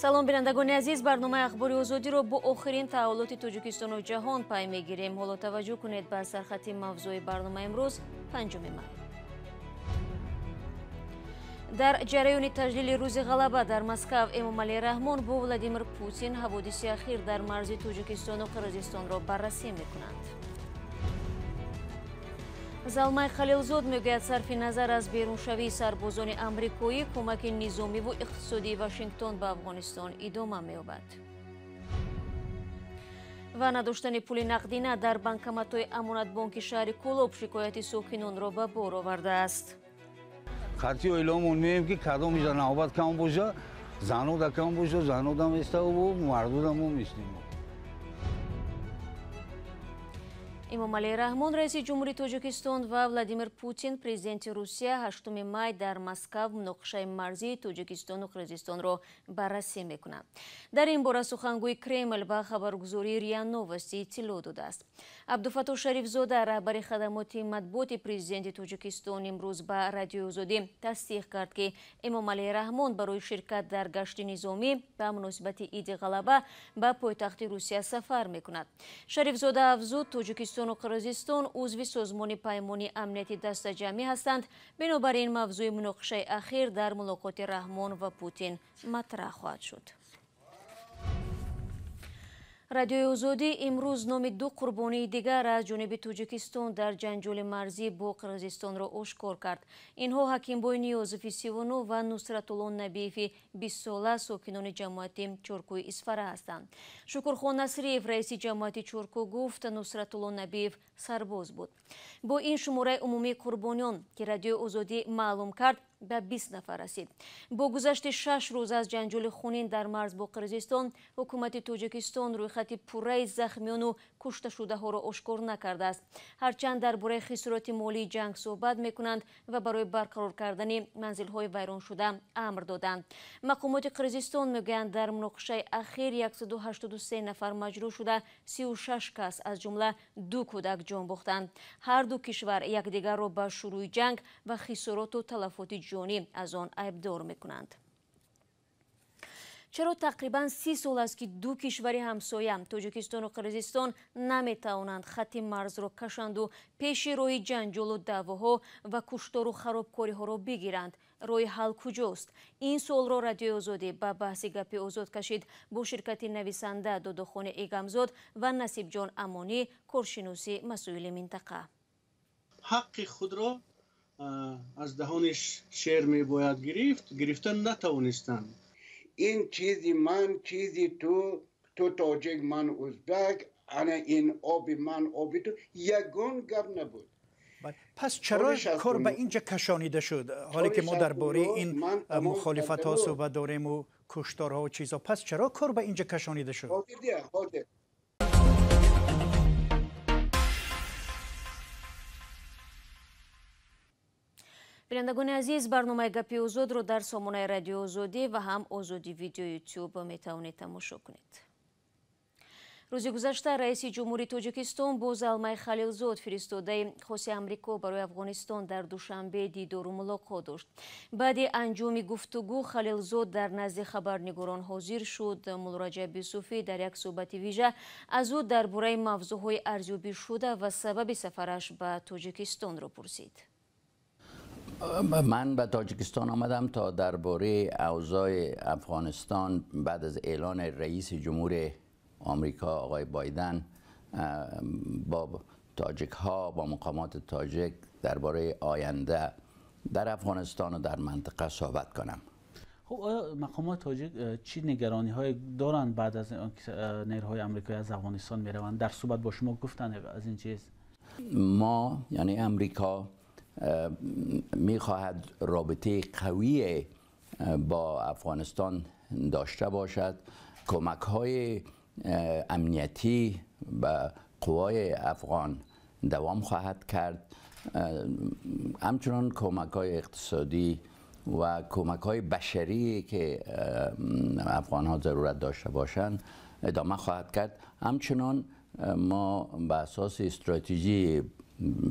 Салом бинандагони азиз, барномаи Ахбори Озодиро бо охирин таҳаввулоти Тоҷикистону ҷаҳон пай мегирем. Ҳоло таваҷҷӯҳ кунед ба сархати мавзӯи барнома имрӯз, 5 май. Дар ҷараёни таҷлили рӯзи ғалаба дар Москав Эмомалӣ Раҳмон бо Владимир Путин ҳаводиси ахир дар марзи Тоҷикистону Қирғизистонро баррасӣ мекунанд. Залмай Халилзод мегӯяд, сарфи назар аз беруншавии сарбозони амрикоӣ, кӯмаки низомиву иқтисодии Вашингтон ба Афғонистон идома меёбад. Ва надоштани пули нақдина дар банкоматҳои Амонатбонки шаҳри Кӯлоб шикояти сокинонро ба бор овардааст. Хати оиламон меем, ки кадомида навбат кам боша, занода кам боша, занода меставу мардуда мо местем. Эмомалӣ Раҳмон, раиси ҷумҳури Тоҷикистон, ва Владимир Путин, президенти Русия, 8 май дар Москав муноқишаи марзии Тоҷикистону Қирғизистонро баррасӣ мекунанд. Дар ин бора сухангӯи Кремл ба хабаргузории РИА Новости иттилоъ додааст. Абдуфаттоҳ Шарифзода, раҳбари хадамоти матбуоти президенти Тоҷикистон, имрӯз ба Радиои Озодӣ тасдиқ кард, ки Эмомалӣ Раҳмон барои ширкат дар гашти низомӣ ба муносибати Иди Ғалаба ба пойтахти Русия сафар мекунад. Шарифзода афзуд, Тоҷикистон ва Қирғизистон узви созмони паймони амнияти дастаҷамъӣ ҳастанд. Бинобар ин мавзӯи муноқишаи ахир дар мулоқоти Раҳмон ва Путин матраҳ хоҳад шуд. Радиои Озодӣ имрӯз номи ду қурбонии дигар аз ҷониби Тоҷикистон дар ҷанҷоли марзӣ бо Қирғизистонро ошкор кард. Инҳо Ҳакимбой Ниёзови 39 ва Нусратулло Набиеви 20сола, сокинони ҷамоати Чоркӯи Исфара ҳастанд. Шукурхон Насриев, раиси ҷамоати Чоркӯ, гуфт, Нусратулло Набиев сарбоз буд. Бо ин шумораи умумии қурбониён, ки Радиои Озодӣ маълум кард, ба 20 нафар расид. Бо гузашти 6 рӯз аз ҷанҷоли хунин дар марз бо Қирғизистон, ҳукумати Тоҷикистон рӯйхати пурраи захмиёну кушташудаҳоро ошкор накардааст. Ҳарчанд дар бораи хисороти молии ҷанг суҳбат мекунанд ва барои барқарор кардани манзилҳои вайроншуда амр доданд. Мақомоти Қирғизистон мегӯянд, дар муноқишаи ахир 183 нафар маҷрӯҳ шуда, 36 кас, аз ҷумла 2 кӯдак ҷон бохтанд. Ҳар ду кишвар якдигарро ба шурӯи ҷанг ва хисороту талафоти ҷонӣ аз он айбдор мекунанд. Чаро тақрибан 30 сол аст, ки ду кишвари ҳамсоя, Тоҷикистону Қирғизистон, наметавонанд хатти марзро кашанду пеши роҳи ҷанҷолу даъвоҳо ва куштору харобкориҳоро бигиранд? Роҳи ҳал куҷост? Ин суолро Радиои Озодӣ ба баҳси Гапи Озод кашид бо ширкати нависанда Додохони Эгамзод ва Насибҷон Амонӣ, коршиноси масъули минтақа. Ҳаққи худро аз даҳони шер мебояд гирифт, гирифта натавонистанд. Ин чизи ман, чизи ту, ту тоҷик, ман узбек, ана ин оби ман, оби ту, ягон гап набуд. Пас чаро кор ба инҷа кашонида шуд? Ҳоле ки мо дар бораи ин мухолифатҳо суҳбат дорему кушторҳо чизо, пас чаро кор ба инҷа кашонида шуд? Бинандагони азиз, барномаи Гапи Озодро дар сомонаи Радиои Озодӣ ва ҳам Озодӣ видео Ютуб метавонед тамошо кунед. Рӯзи гузашта раиси ҷумҳури Тоҷикистон бо Залмай Халилзод, фиристодаи хоси Амрико барои Афғонистон, дар Душанбе дидору мулоқот дошт. Баъди анҷоми гуфтугӯ Халилзод дар назди хабарнигорон ҳозир шуд. Муллораҷаб Юсуфӣ дар як суҳбати вижа аз ӯ дар бораи мавзӯъҳои арзёбишуда ва сабаби сафараш ба Тоҷикистонро пурсид. من به تاجیکستان آمدم تا درباره اوضاع افغانستان بعد از اعلان رئیس جمهور آمریکا آقای بایدن با تاجیک ها، با مقامات تاجیک درباره آینده در افغانستان و در منطقه صحبت کنم. خب آیا مقامات تاجیک چی نگرانی های دارند بعد از آنکه نیروهای آمریکایی از افغانستان میروند؟ در صحبت با شما گفتند از این چیز؟ ما یعنی امریکا میخواهد رابطه قوی با افغانستان داشته باشد، کمک های امنیتی به قوای افغان دوام خواهد کرد، همچنان کمک های اقتصادی و کمک های بشری که افغان ها ضرورت داشته باشند ادامه خواهد کرد. همچنان ما به اساس استراتژی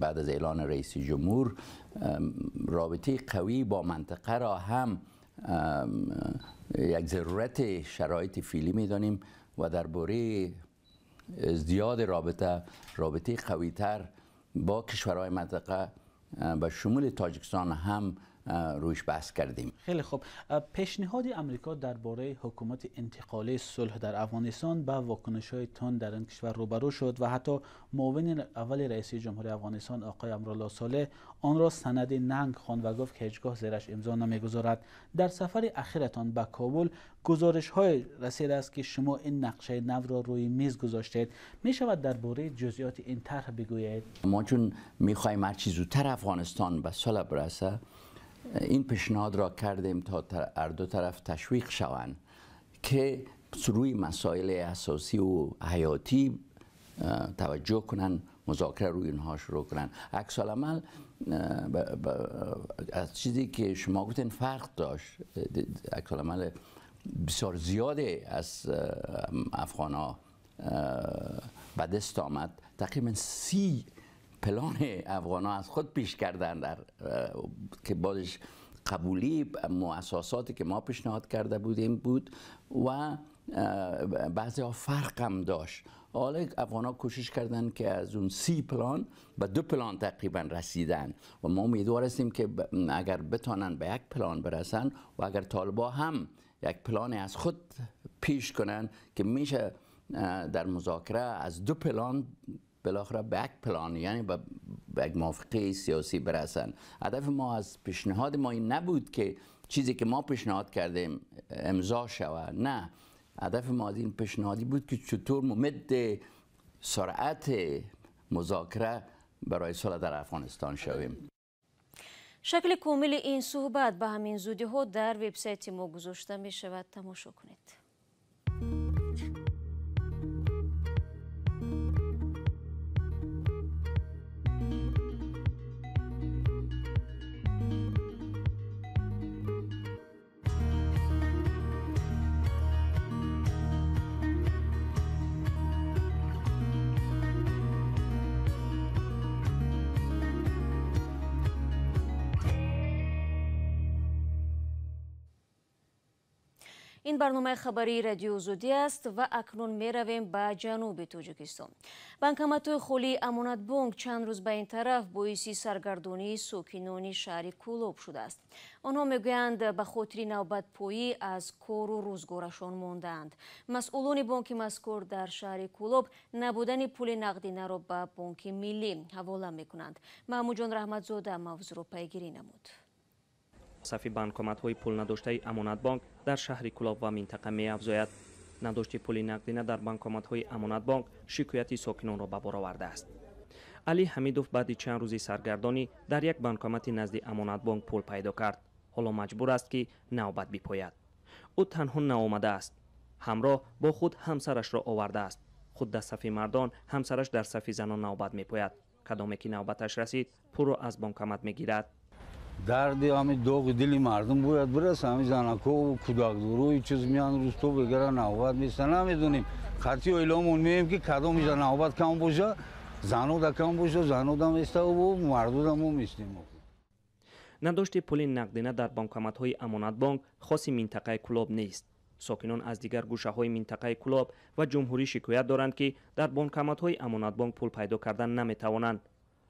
بعد از اعلان رئیس جمهور رابطه قوی با منطقه را هم یک ضرورت شرایط فعلی میدانیم و درباره ازدیاد رابطه قوی‌تر با کشورهای منطقه به شمول تاجیکستان هم رویش بحث کردیم. خیلی خوب. پیشنهاد امریکا درباره حکومت انتقالی صلح در افغانستان به واکنش‌های تند در این کشور روبرو شد و حتی معاون اول رئیس جمهوری افغانستان آقای امرالله صالح آن را سند ننگ خواند و گفت که هیچگاه زیرش امضا نمی‌گذارد. در سفر اخیرتان به کابل گزارش‌های رسیده است که شما این نقشه نو را روی میز گذاشتید. می‌شود درباره جزئیات این طرح بگویید؟ ما چون می‌خوایم هر چیز زودتر افغانستان به صلح برسه، این پیشنهاد را کردیم تا هر دو طرف تشویق شوند که روی مسائل اساسی و حیاتی توجه کنند، مذاکره روی اینها شروع کنند. عکس العمل از چیزی که شما گفتین فرق داشت. عکس العمل بسیار زیاده از افغان ها به دست آمد. تقریبا 30 پلان افغان ها از خود پیش کردن در که بازش قبولی مؤسساتی که ما پیشنهاد کرده بودیم بود و بعضی ها فرق هم داشت. حالا افغان ها کوشش کردن که از اون 30 پلان به 2 پلان تقریبا رسیدن و ما امیدوار هستیم که اگر بتانن به 1 پلان برسن و اگر طالبا هم یک پلان از خود پیش کنن که میشه در مذاکره از 2 پلان بالاخره به یک پلان، یعنی به یک موافقه سیاسی برسن. هدف ما از پیشنهاد ما این نبود که چیزی که ما پیشنهاد کردیم امضا شود، نه، هدف ما از این پیشنهادی بود که چطور ممد سرعت مذاکره برای صلح در افغانستان شویم. شکل کامل این صحبت به همین زودی ها در وبسایت ما گذاشته می شود، تماشا کنید. این برنامه خبری رادیو озодӣ аст ва акнун меравем ба ҷануби Тоҷикистон. Банкоматҳои холии Амонатбонк чанд рӯз ба ин тараф боиси саргардонии сокинони шаҳри Кӯлоб шудааст. Онҳо мегӯянд ба хотири навбатпоӣ аз кору рӯзгорашон мондаанд. Масъулони бонки мазкур дар шаҳри Кӯлоб набудани пули нақдинаро ба Бонки Миллӣ ҳавола мекунанд. Маҳмудҷон Раҳматзода мавзӯъро пайгирӣ намуд. Сафи банкоматҳои пул надоштаи Амонатбонк дар шаҳри Кӯлоб ва минтақа меафзояд. Надошти пули нақдина дар банкоматҳои Амонатбонк шикояти сокинонро ба бор овардааст. Али Ҳамидов баъди чанд рӯзи саргардонӣ дар як банкомати назди Амонатбонк пул пайдо кард. Ҳоло маҷбур аст, ки навбат бипояд. Ӯ танҳо наомадааст, ҳамроҳ бо худ ҳамсарашро овардааст. Худ дар сафи мардон, ҳамсараш дар сафи занон навбат мепояд. Кадоме ки навбаташ расид, пулро аз банкомат мегирад. Дарди ҳамин доғи дили мардум бояд бираса. Ҳамин занако кӯдакдоро чиз меян рӯзто бегара навбат места, намедонем. Қатъи оиламон меем ки кадом иҷа навбат кам боша, занода кам боша, занода места, мардода мо местем. Надошти пули нақдина дар банкоматҳои Амонатбонк хоси минтақаи Кӯлоб нест. Сокинон аз дигар гӯшаҳои минтақаи Кӯлоб ва ҷумҳурӣ шикоят доранд, ки дар банкоматҳои Амонатбонк пул пайдо кардан наметавонанд.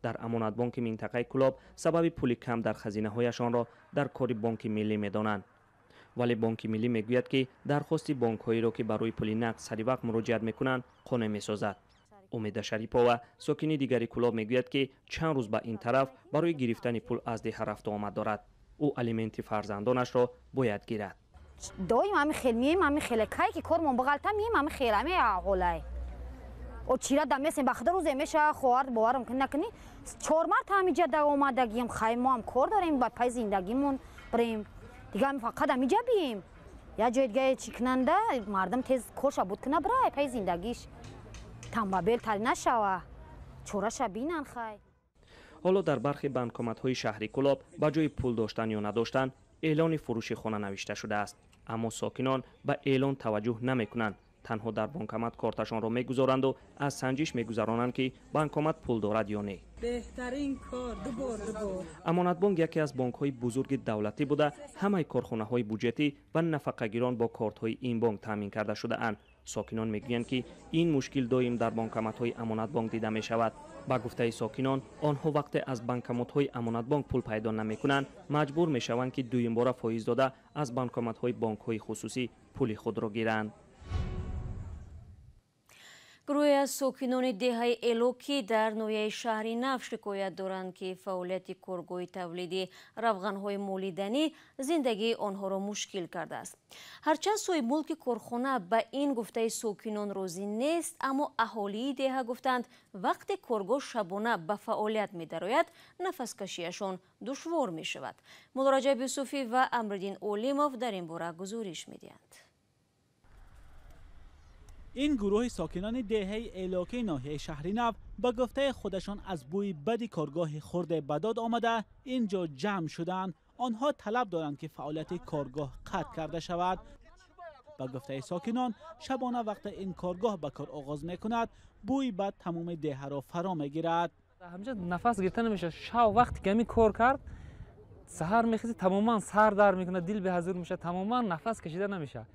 Дар Амонатбонки минтақаи Кӯлоб сабаби пули кам дар хазинаҳояшонро дар кори Бонки Миллӣ медонанд. Вале Бонки Миллӣ мегӯяд, ки дархости бонкҳоеро, ки барои пули нақд сари вақт муроҷиат мекунанд, қонеъ месозад. Умеда Шарипова, сокини дигари Кӯлоб, мегӯяд, ки чанд рӯз ба ин тараф барои гирифтани пул аз деҳа рафту омад дорад. Ӯ алименти фарзандонашро бояд гирад. Доим ҳами хел мием, ҳами хеле кай ки кормон бағалта мием, ҳами хел ҳами ҳолай. Очира да месем, ба худо рӯзе меша, хоҳар боварам кунӣ накунӣ, 4 марта ҳамиҷа да омадагием, хай мо ҳам кор дорем, ба пай зиндагимон бирем. Дига фақат ҳамиҷа бием. Як ҷои дига чӣ кунанда, мардум тез корша буд куна бирай пай зиндагиш. Тамбабел тари нашава, чораша бинан хай. Ҳоло дар бархи банкоматҳои шаҳри Кӯлоб ба ҷои пул доштан ё надоштан эълони фурӯши хона навишта шудааст. Аммо сокинон ба эълон таваҷҷӯҳ намекунанд Танҳо дар банкомат корташонро мегузоранду аз санҷиш мегузаронанд, ки банкомат пул дорад ё не. Беҳтарин кор, дубор дубор. Амонатбонк яке аз бонкҳои бузурги давлатӣ буда, ҳамаи корхонаҳои буҷетӣ ва нафақагирон бо кортҳои ин бонк таъмин карда шудаанд. Сокинон мегӯянд, ки ин мушкил доим дар банкоматҳои Амонатбонк дида мешавад. Ба гуфтаи сокинон, онҳо вақте аз банкоматҳои Амонатбонк пул пайдо намекунанд, маҷбур мешаванд, ки дуюмбора фоиз дода аз банкоматҳои бонкҳои хусусӣ пули худро гиранд. Гурӯҳе аз сокинони деҳаи Элокӣ дар ноҳияи шаҳри Нав шикоят доранд, ки фаъолияти коргоҳи тавлиди равғанҳои молиданӣ зиндагии онҳоро мушкил кардааст. Ҳарчанд соҳибмулки корхона ба ин гуфтаи сокинон розӣ нест, аммо аҳолии деҳа гуфтанд, вақте коргоҳ шабона ба фаъолият медарояд, нафаскашиашон душвор мешавад. Муллораҷаб Юсуфӣ ва Амриддин Олимов дар ин бора гузориш медиҳанд. Ин гурӯҳи сокинони деҳаи Элокии ноҳияи шаҳри Нав ба гуфтаи худашон аз бӯи бади коргоҳи хурде ба дод омада инҷо ҷамъ шуданд. Онҳо талаб доранд, ки фаъолияти коргоҳ қатъ карда шавад. Ба гуфтаи сокинон, шабона вақте ин коргоҳ ба кор оғоз мекунад, бӯи бад тамоми деҳаро фаро мегирад. Ҳамҷа нафас гирифта намешавад. Шав вақте ки ҳамин кор кард, саҳар мехезӣ, тамоман сар дар мекунад, дил беҳазур мешавад, тамоман нафас кашида намешавад.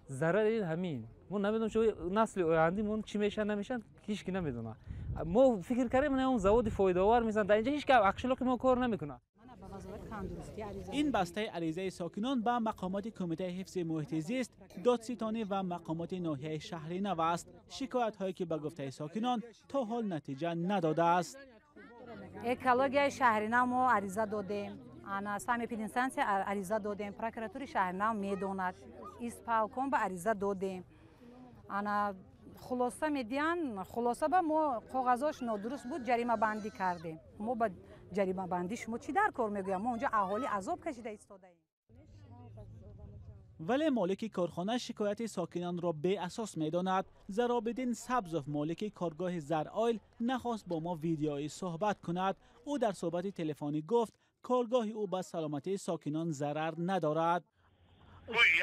Зарари ин ҳамин. Мо намедонем, чо насли ояндимон чӣ мешавад, намешавад, ҳеҷ ки намедонад. Мо фикр кардем, он заводи фоидаовар мезанад, дар инҷа ҳеҷ ки ақшилоқи мо кор намекунад. Ин бастаи аризаи сокинон ба мақомоти кумитаи ҳифзи муҳити зист, додситонӣ ва мақомоти ноҳияи шаҳри Нав аст. Шикоятҳое ки ба гуфтаи сокинон то ҳол натиҷа надодааст. Экологияи шаҳри Нав мо ариза додем, санэпидемстансия ариза додем, прокуратураи шаҳри Нав медонад, исполком ба ариза додем. Ана хулоса медиҳанд, хулоса ба мо коғазош нодуруст буд, ҷаримабандӣ кардем. Мо ба ҷаримабандӣ шумо чӣ дар кор мегӯям? Мо онҷо аҳолӣ азоб кашида истодаем. Вале молики корхона шикояти сокинонро беасос медонад. Заробиддин Сабзов, молики коргоҳи Заройл, нахост бо мо видеоӣ суҳбат кунад. Ӯ дар суҳбати телефонӣ гуфт, коргоҳи ӯ ба саломатии сокинон зарар надорад.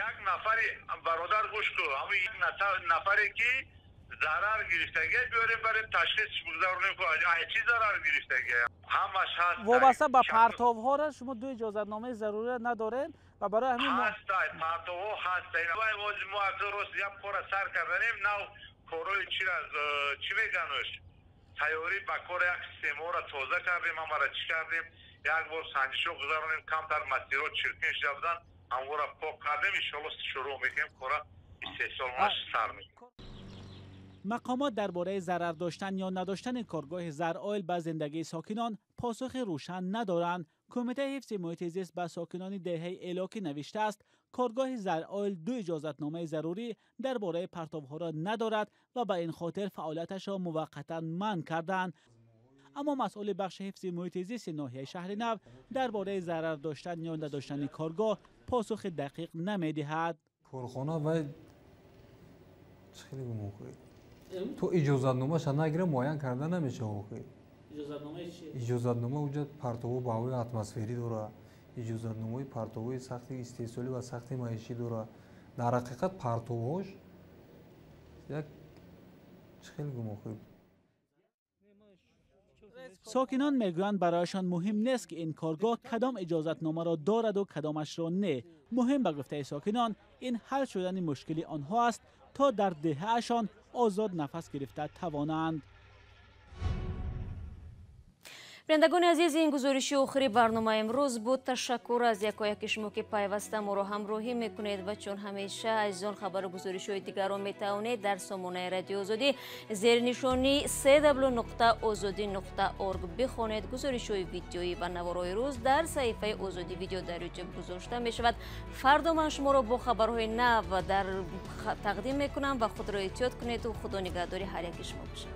Як нафари бародар гӯш кун, ҳамон як нафаре ки зарар гирифтагия биёрем, барем ташхис бигзаронем, ай чӣ зарар гирифтагия, ҳамаш ҳаст. Вобаста ба партовҳоро шумо ду иҷозатномаи зарурӣ надоред ва барои ҳамин ҳастай, партовҳо ҳастай. Вай мо аз рост як кора сар карданем, нав корҳои чира чӣ мегануш, тайёрӣ ба кор як системаҳоро тоза кардем, ҳамаро чӣ кардем, як бор санҷишҳо гузаронем, камтар масирҳо чиркин шуда буданд, ҳамвора пок кардем, иншоалло шурӯъ мекунем кора, истеҳсолмаш сар мекунем. Мақомот дар бораи зарар доштан ё надоштани коргоҳи Заройл ба зиндагии сокинон посухи рӯшан надоранд. Кумитаи ҳифзи муҳити зист ба сокинони деҳаи Элокӣ навиштааст, коргоҳи Заройл ду иҷозатномаи зарурӣ дар бораи партовҳоро надорад ва ба ин хотир фаъолияташро муваққатан манъ карданд. Аммо масъули бахши ҳифзи муҳити зисти ноҳияи шаҳри Нав дар бораи зарар доштан ё надоштани коргоҳ посухи дақиқ намедиҳад. Корхона вай чӣ хеле гумон кунед, то иҷозатномаша нагира муайян карда намешавад. Иҷозатнома уҷа партовҳо ба ҳавои атмосферӣ дорад, иҷозатномаи партовҳои сахти истеҳсолӣ ва сахти маишӣ дорад. Дар ҳақиқат партовҳош як чӣ хеле гумон кунед. Сокинон мегӯянд, барояшон муҳим нест, ки ин коргоҳ кадом иҷозатномаро дораду кадомашро не. Муҳим ба гуфтаи сокинон ин ҳал шудани мушкили онҳо аст, то дар деҳаашон озод нафас гирифта тавонанд. Бинандагони азиз, ин гузориши охири барнома имрӯз буд. Ташаккур аз якояки шумо, ки пайваста моро ҳамроҳӣ мекунед ва чун ҳамеша азизон хабару гузоришҳои дигарро метавонед дар сомонаи Радиои Озодӣ зери нишони cw.ozodi.org бихонед. Гузоришҳои видеоӣ ва наворҳои рӯз дар саҳифаи Озодӣ видео дар YouTube гузошта мешавад. Фардо ман шуморо бо хабарҳои нав дар тақдим мекунам ва худро эҳтиёт кунеду худо нигаҳдори ҳар яки шумо бошад.